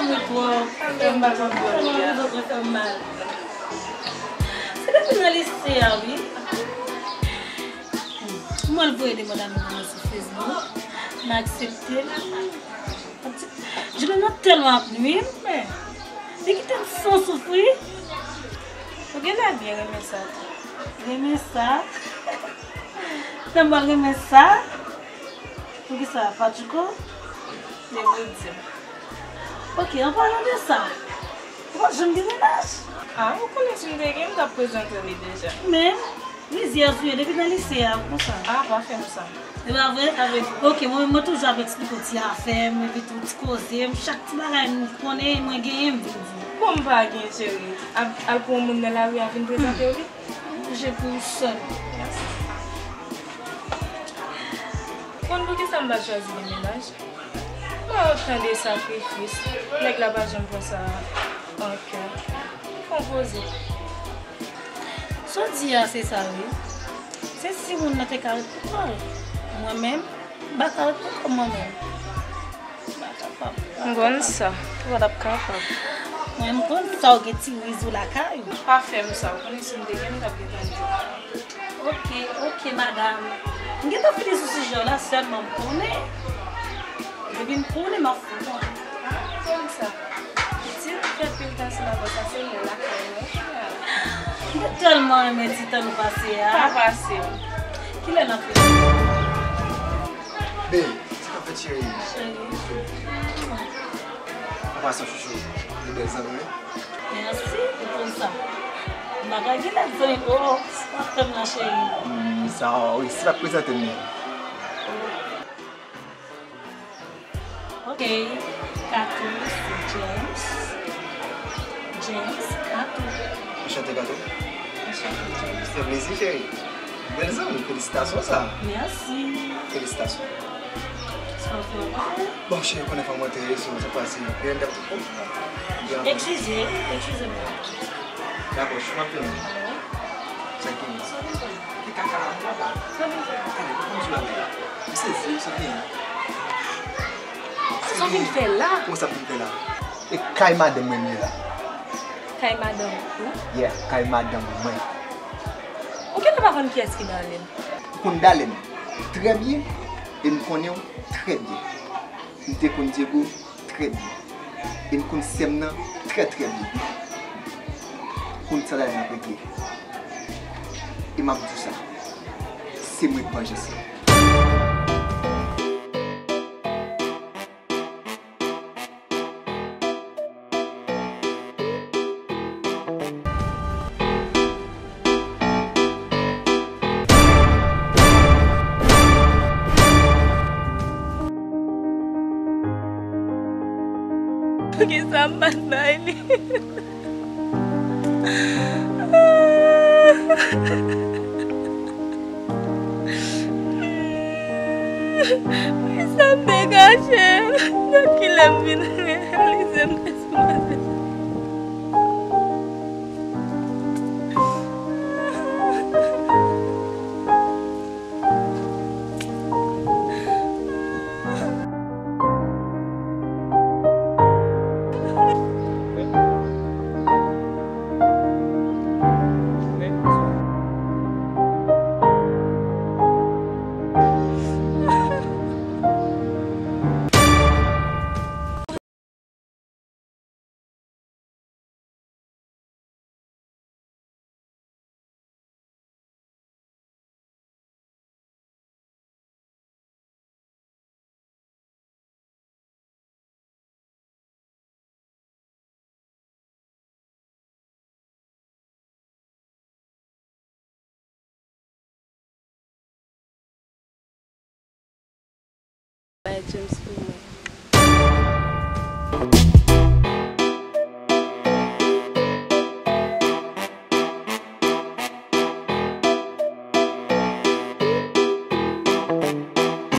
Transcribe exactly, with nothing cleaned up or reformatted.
Mwen twòp. Sa m fè m pa konn bò l ye a. Mwen fè m mal. Se depi nan lise a, wi. Mwen voye demann amou mwen sou Facebook. M aksepte l. Juliana tèlman ap nwi m, men li kite m san soufri. Ou genlè byen renmen sa tou. Renmen sa? Nan m pral renmen sa? Poukisa, Patchouko? Se pou di m. Ok, an palan de sa, ou pa t janm gen mennaj? Ah, ou konnen si m te gen, m t ap prezante w li deja. Men, rizyèz ou ye depi nan lise a, konsa. Ah, pa fè m sa. Se pa vre? Sa vle di, ok, mwen, mwen toujou ap eksplike w ti afè m, epi tou ti koze m, chak ti bagay m konnen, mwen genyen, m vin di w. Bon, m pa gen, cheri. Al, al pran yon moun nan lari a vin prezante w li. Manje pou ou sèl. Konn poukisa m pa t chwazi gen mennaj? Mwen ap tande sakrifis. Nèg la pa janm pran sa an kè. Fè yon poze. Sa w di a, se sa, wi. Se si moun nan te ka ret pou kò l. Mwen menm, m pa ka ret pou kò m mwen menm. M pa kapab. M konn sa. Ou pa t ap kapab. Mwen, m konn sa, ou gen ti riz ou lakay ou. Pa fè m sa. Ou konnen si m te gen, m t ap gentan di w. Ok, ok, madam. M gentan fini sou sijè w la, sèlman m konnen. Depi m konnen, m ap fou konnen. Ah, m konn sa. Pitit, m fè pil tan ansanm avè w, sa se mwen lakay mwen. M te tèlman renmen ti tan nou pase a. Pa pase m. Kilè n ap fini? Babe, sa k ap fèt, cheri? Cheri. An pasan, chouchou, nou bèl zanmi, wi. Mèsi, ou konn sa. M pa ka gen lòt zanmi, oh, se pa frè m nan, cheri. Hmm, sa, wi, se pa prezante m, men. Ok, Kato, se James. James, Kato. Anchante, Kato. Anchante, James. Fè plezi, cheri. Bèl zanmi, felisitasyon sa. Mèsi. Felisitasyon. Sa w fè w pa? Bon, cheri, ou konnen fò m rantre, so, sa pase. Byen, m t ap tou. Eskize, eskize m. Dakò, chou m ap fini. Sa ki gen? Sa vin fè? Ki kaka la, m pa. Sa vin fè? Tande, pa konn sou la. M sezi, sa ki gen? Sa vin fè la? Kòman sa vin fè la? E kay madanm mwen m ye la. Kay madanm ou? Yeah, kay madanm mwen. Ou genlè pa konn kiyès ki Darlene? M konn Darlene trè byen e m konnen w trè byen. M te konn Diego trè byen. E m konn sè m nan trè, trè byen. M konn sa Darlene ap regle. E m ap di w sa, se mwen k vanjans lan. Poukisa m pa t bay li? Poukisa m te kache? Gad kilè m vin reyalize m te sou mache. Bay James pou mwen.